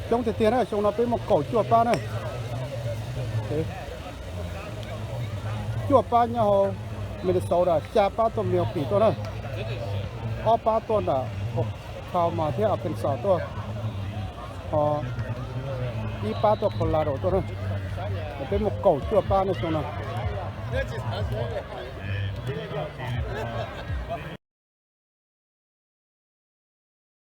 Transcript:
Coob tiag tiag na, xyoo no peb muaj kaum cuaj pab na. Cuaj pab nyob hauv Minnesota, xya pab tuaj Milwaukee tuaj na, ob pab tuaj nram Oklahoma thiab Arkansas tuaj, ho ib pab tuaj Colorado tuaj na. Peb muaj kaum cuaj pab na xyoo no.